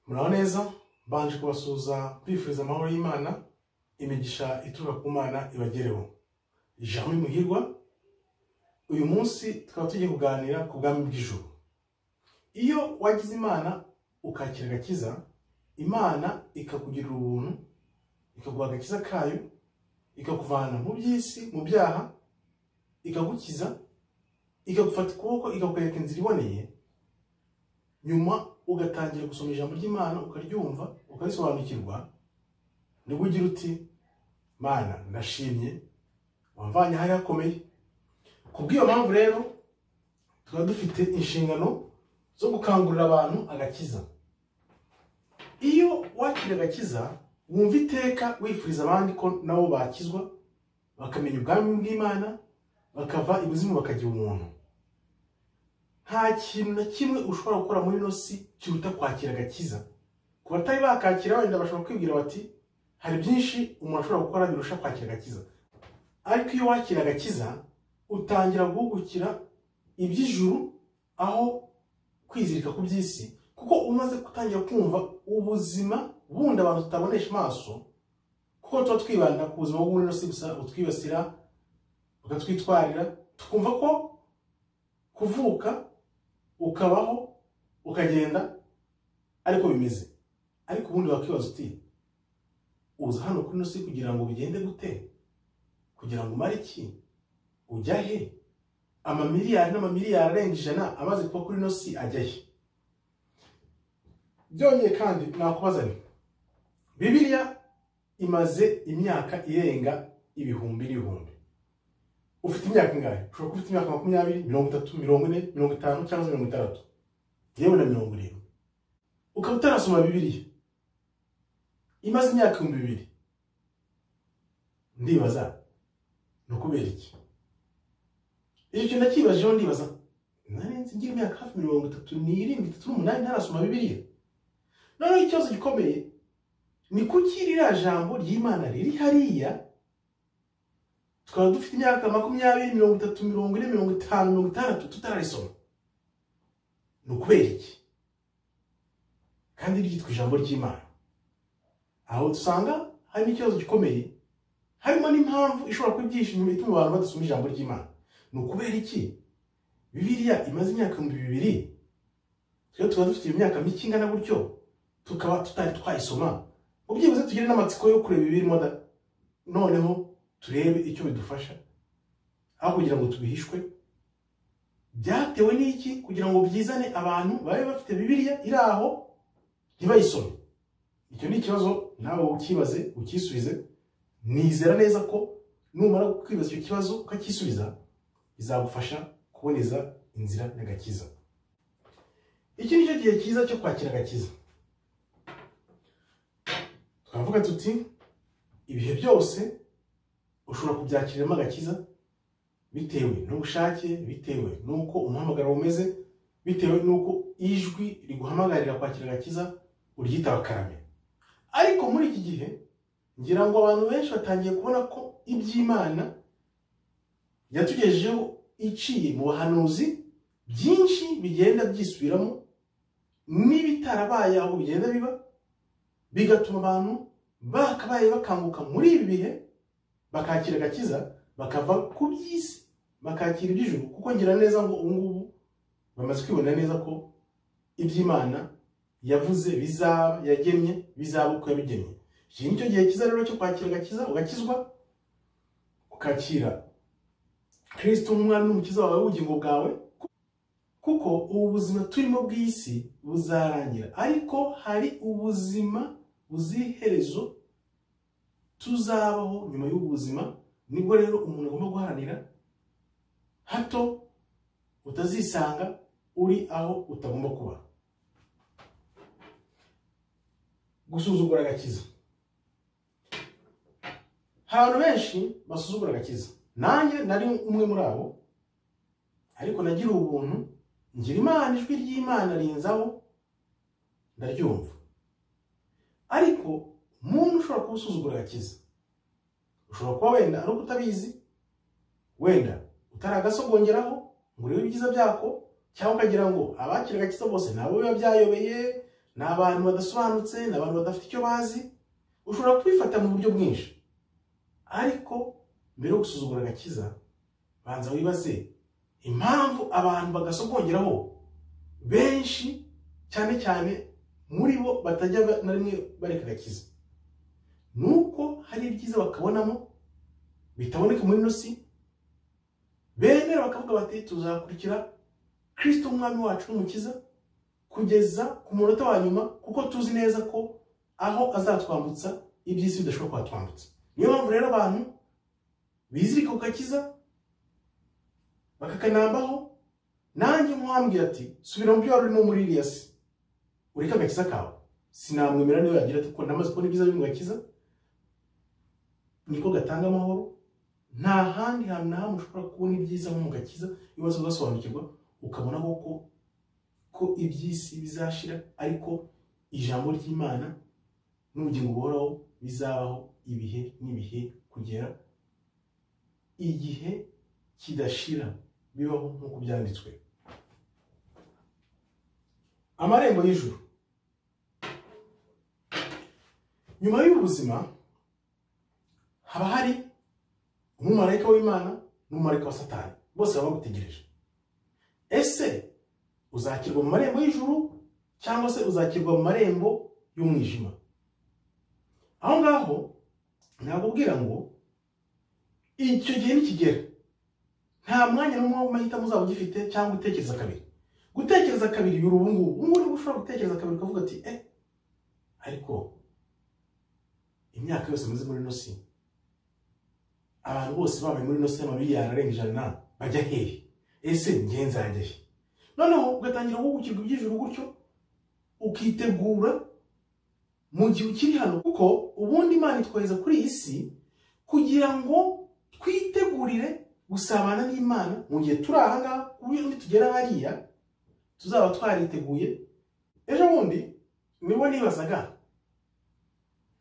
Muraho neza, mbanje kubasuhuza kwifuriza amahoro y'Imana, imigisha ituruka ku Mana ibagereho. Jeremy Muhirwa, uyu munsi tukaba tugiye kuganira ku bwami bw'ijuru. Iyo wagize Imana ukakira agakiza, Imana ikakugirira ubuntu, ikaguha agakiza kayo, ikakuvana mu by'isi, mu byaha, ikagukiza, ikagufata ukuboko, ikakwereka inzira iboneye. Nyuma ugatangira gusoma ijambo ry'Imana, ukaryumva, ukarisobanukirwa, nibwo ugira uti Mana ndashimye, wamvanye ahari hakomeye. Kubw'iyo mpamvu rero tukaba dufite inshingano zo gukangurira abantu agakiza. Iyo wakira agakiza, wumva iteka wifuriza abandi ko nabo bakizwa, bakamenya ubwami bw'Imana, bakava ibuzimu bakagira umuntu. Nta kintu na kimwe ushobora gukora muri ino si kiruta kwakira agakiza. Ku batari bakakira wenda bashobora kwibwira bati hari byinshi umuntu ashobora gukora birusha kwakira agakiza. Ariko iyo wakira agakiza, utangira guhugukira iby'ijuru aho kwizirika ku by'isi, kuko umaze gutangira kumva ubuzima bundi abantu tutabonesha amaso, kuko tuba twibanda ku buzima bwo muri ino si gusa, butwibasira, bukatwitwarira, tukumva ko kuvuka ukabaho ukagenda ariko bimeze. Ariko ubundi wakwibaza uti uza hano kuri ino si kugira ngo bigende gute? Kugira ngo umare iki? Ujya he? Amamiliyari n'amamiliyari arenga 100 amaze kuba kuri ino si ajya he? Byongeye kandi nakubaza nti Bibiliya imaze imyaka irenga ibihumbi n'ibihumbi. Ufite imyaka ingahe? Ushobora kuba ufite imyaka 20, 30, 40, 50 cyangwa 60, yewe na 70, ukaba utarasoma Bibiliya imaze imyaka 2000. Ndibaza ni ukubera iki? Icyo nakibajeho, ndibaza nari nzi ngira imyaka hafi 37, 38 ntarasoma Bibiliya. Noneho ikibazo gikomeye ni kuki ririya jambo ry'Imana riri hariya, tukaba dufite imyaka 20, 30, 40, 50, 60 tutararisoma? Ni ukubera iki? Kandi ryitwa ijambo ry'Imana. Aho dusanga harimo ikibazo gikomeye, harimo n'impamvu ishobora kuba ibyishimo ituma abantu badasoma ijambo ry'Imana. Ni ukubera iki Bibiliya imaze imyaka 2000, twe tukaba dufite imyaka mike ingana gutyo, tukaba tutari twayisoma, ngo byibuze tugire n'amatsiko yo kureba ibirimo da, noneho turebe icyo bidufasha, aho kugira ngo tubihishwe. Byatewe n'iki kugira ngo byizane abantu babe bafite Bibiliya iri aho ntibayisome? Icyo ni ikibazo nawe ukibaze, ukisubize. Nizera neza ko numara kwibaza icyo kibazo ukakisubiza, bizagufasha kuboneza inzira y'agakiza. Iki nicyo gihe cyiza cyo kwakira agakiza. Twavuga tuti ibihe byose ushobora kubyakiriramo agakiza, bitewe n'ubushake, bitewe n'uko umuhamagaro umeze, bitewe n'uko ijwi riguhamagarira kwakira agakiza uryitaba karame. Ariko muri iki gihe ngira ngo abantu benshi batangiye kubona ko iby'Imana yatugejejeho iciye mu bahanuzi byinshi bigenda byisubiramo, n'ibitarabaye aho bigenda biba, bigatuma abantu bakabaye bakanguka muri ibi bihe, bakakira agakiza, bakava ku by'isi bakakira iby'ijuru. Kuko ngira neza ngo ubu ngubu bamaze kwibona neza ko iby'Imana yavuze bizaba, yagennye bizaba uko yabigennye. Iki nicyo gihe cyiza rero cyo kwakira agakiza, ugakizwa, ukakira Kristo nk'umwami n'umukiza wawe w'ubugingo bwawe, kuko ubu buzima turimo bw'isi buzarangira, ariko hari ubuzima buziherezo tuzabaho nyuma y'ubu buzima. Nibwo rero umuntu agomba guharanira hato utazisanga uri aho utagomba kuba. Gusuzugura agakiza. Hari abantu benshi basuzugura agakiza. Nanjye nari umwe muri abo, ariko nagira ubuntu, ngira Imana, ijwi ry'Imana rinzaho ndaryumva. Ariko umuntu ushobora kuba usuzugura agakiza, ushobora kuba wenda ari uko utabizi, wenda utaragasogongeraho ngo urebe ibyiza byako, cyangwa ukagira ngo abakira agakiza bose nabo biba byayobeye, ni abantu badasobanutse, ni abantu badafite icyo bazi. Ushobora kubifata mu buryo bwinshi, ariko mbere yo gusuzugura agakiza banza wibaze impamvu abantu bagasogongeraho benshi, cyane cyane muri bo batajya na rimwe bareka agakiza. Nuko hari ibyiza bakabonamo bitaboneka muri ino si, bemera bakavuga bati tuzakurikira Kristo umwami wacu n'umukiza kugeza ku munota wa nyuma, kuko tuzi neza ko aho azatwambutsa iby'isi bidashobora kuhatwambutsa. Niyo mpamvu rero abantu bizirika ku gakiza bakakanambaho. Nanjye nkwambwira ati subira mu byo wari urimo muri iriya si, ureke agakiza kawe, sinamwemera niyo yagira ati ko namaze kubona ibyiza biri mu gakiza, niko gatanga amahoro. Nta handi hantu na hamwe ushobora kubona ibyiza nko mu gakiza. Iyo umaze kugasobanukirwa ukabona koko ko iby'isi bizashira, ariko ijambo ry'Imana n'ubugingo buhoraho bizabaho ibihe n'ibihe kugera igihe kidashira, bibaho nk'uko byanditswe. Amarembo y'ijuru. Nyuma y'ubuzima haba hari umumarayika w'Imana n'umumarayika wa Satani, bose baba bagutegereje. Ese uzakirwa mu marembo y'ijuru cyangwa se uzakirwa mu marembo y'umwijima? Aho ngaho nakubwira ngo icyo gihe nikigera nta mwanya n'umwe w'amahitamo uzaba ugifite cyangwa utekereza kabiri. Gutekereza kabiri biri ubu ngubu. Ubu ngubu ushobora gutekereza kabiri ukavuga ati ariko imyaka yose maze muri ino si, abantu bose babaye muri ino si amamiliyari arenga 100 bajya hehe? Ese njye nzajya he? Noneho ugatangira guhugukirwa iby'ijuru gutyo, ukitegura mu gihe ukiri hano, kuko ubundi Imana itwohereza kuri iyi si kugira ngo twitegurire gusabana n'Imana mu gihe turi aha ngaha, ku buryo nitugera hariya tuzaba twariteguye. Ejo bundi nibwo nibazaga,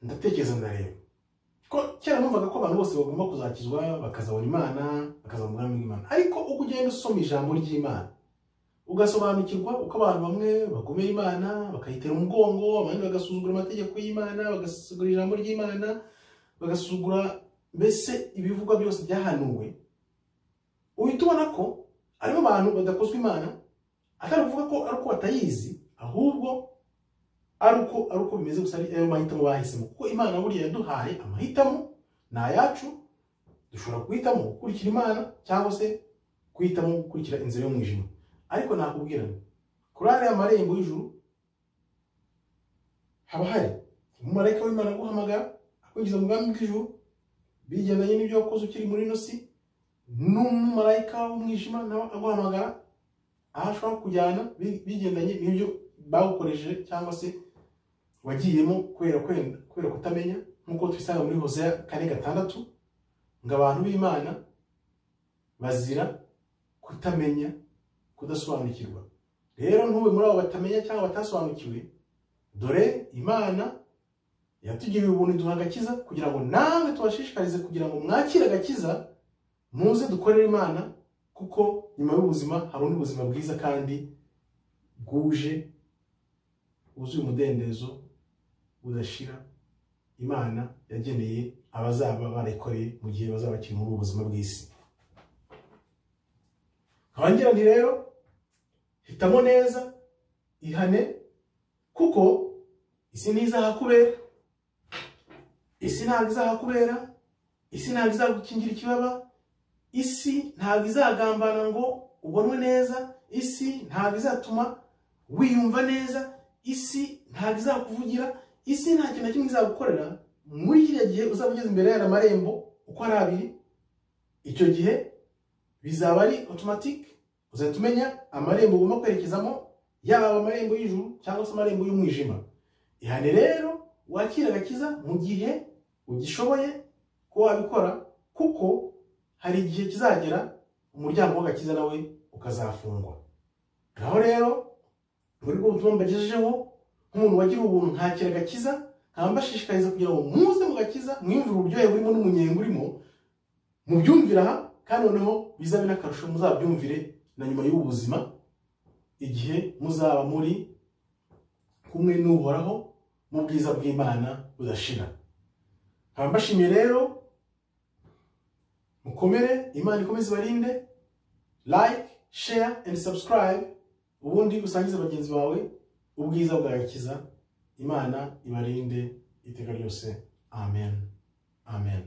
ndatekereza ndareba ko kera numvaga ko abantu bose bagomba kuzakizwa bakazabona Imana, bakazabona ubwami bw'Imana. Ariko uko ugenda usoma ijambo ry'Imana ugasobanukirwa uko abantu bamwe bagomera Imana bakayitera umugongo, abandi bagasuzugura amategeko y'Imana, bagasuzugura ijambo ry'Imana, bagasuzugura mbese ibivugwa byose byahanuwe, uhita ubona ko harimo abantu badakozwa Imana, atari ukuvuga ko ari uko batayizi, ahubwo ari uko bimeze gusa, ari ayo mahitamo bahisemo. Kuko Imana buriya yaduhaye amahitamo, ni ayacu, dushobora guhitamo gukurikira Imana cyangwa se guhitamo gukurikira inzira y'umwijima. Ariko nakubwira kuri ariya marembo y'ijuru haba hari umumarayika w'Imana aguhamagara akwinjiza mu bwami bw'ijuru bigendanye n'ibyo wakoze ukiri muri ino si, n'umumarayika w'umwijima nawe aguhamagara aho ashobora kujyana bigendanye n'ibyo bagukoresheje cyangwa se wagiyemo kubera kutamenya, nk'uko tubisanga muri Hoseya 4:6 ngo abantu b'Imana bazira kutamenya, kudasobanukirwa. Rero ntube muri abo batamenya cyangwa batasobanukiwe. Dore Imana yatugiriye ubuntu iduha agakiza kugira ngo namwe tubashishikarize kugira ngo mwakire agakiza, muze dukorere Imana, kuko nyuma y'ubuzima hari ubundi buzima bwiza kandi bwuje, wuzuye umudendezo udashira Imana yageneye abazaba barayikoreye mu gihe bazaba bakiri muri ubu buzima bw'isi. Ngira nti rero hitamo neza, ihane, kuko isi ntizahakubera, isi ntabwo izahakubera, isi ntabwo izagukingira ikibaba, isi ntabwo izagambana ngo ubonwe neza, isi ntabwo izatuma wiyumva neza, isi ntabwo izakuvugira, isi nta kintu na kimwe izagukorera. Muri kiriya gihe uzaba ugeze imbere y'aya marembo uko ari abiri, icyo gihe bizaba ari automatique, uzahita umenya amarembo ugomba kwerekezamo, yaba amarembo y'ijuru cyangwa se amarembo y'umwijima. Ihane rero wakira agakiza mu gihe ugishoboye ko wabikora, kuko hari igihe kizagera umuryango w'agakiza nawe ukazafungwa. Ngaho rero muri bwo butumwa mbagejejeho nk'umuntu wagira ubuntu nkakira agakiza, nkaba mbashishikariza kugira ngo muze mu gakiza, mwiyumvire uburyohe burimo n'umunyenga urimo, mubyumvire aha, kandi noneho bizabe n'akarusho muzabyumvire na nyuma y'ubu buzima, igihe muzaba muri kumwe n'Uhoraho mu bwiza bw'Imana budashira. Nkaba mbashimiye rero, mukomere, Imana ikomeze ibarinde. Like, share and subscribe, ubundi usangize bagenzi bawe ubwiza bwa Imana. Ibarinde iteka ryose. Amen, amen.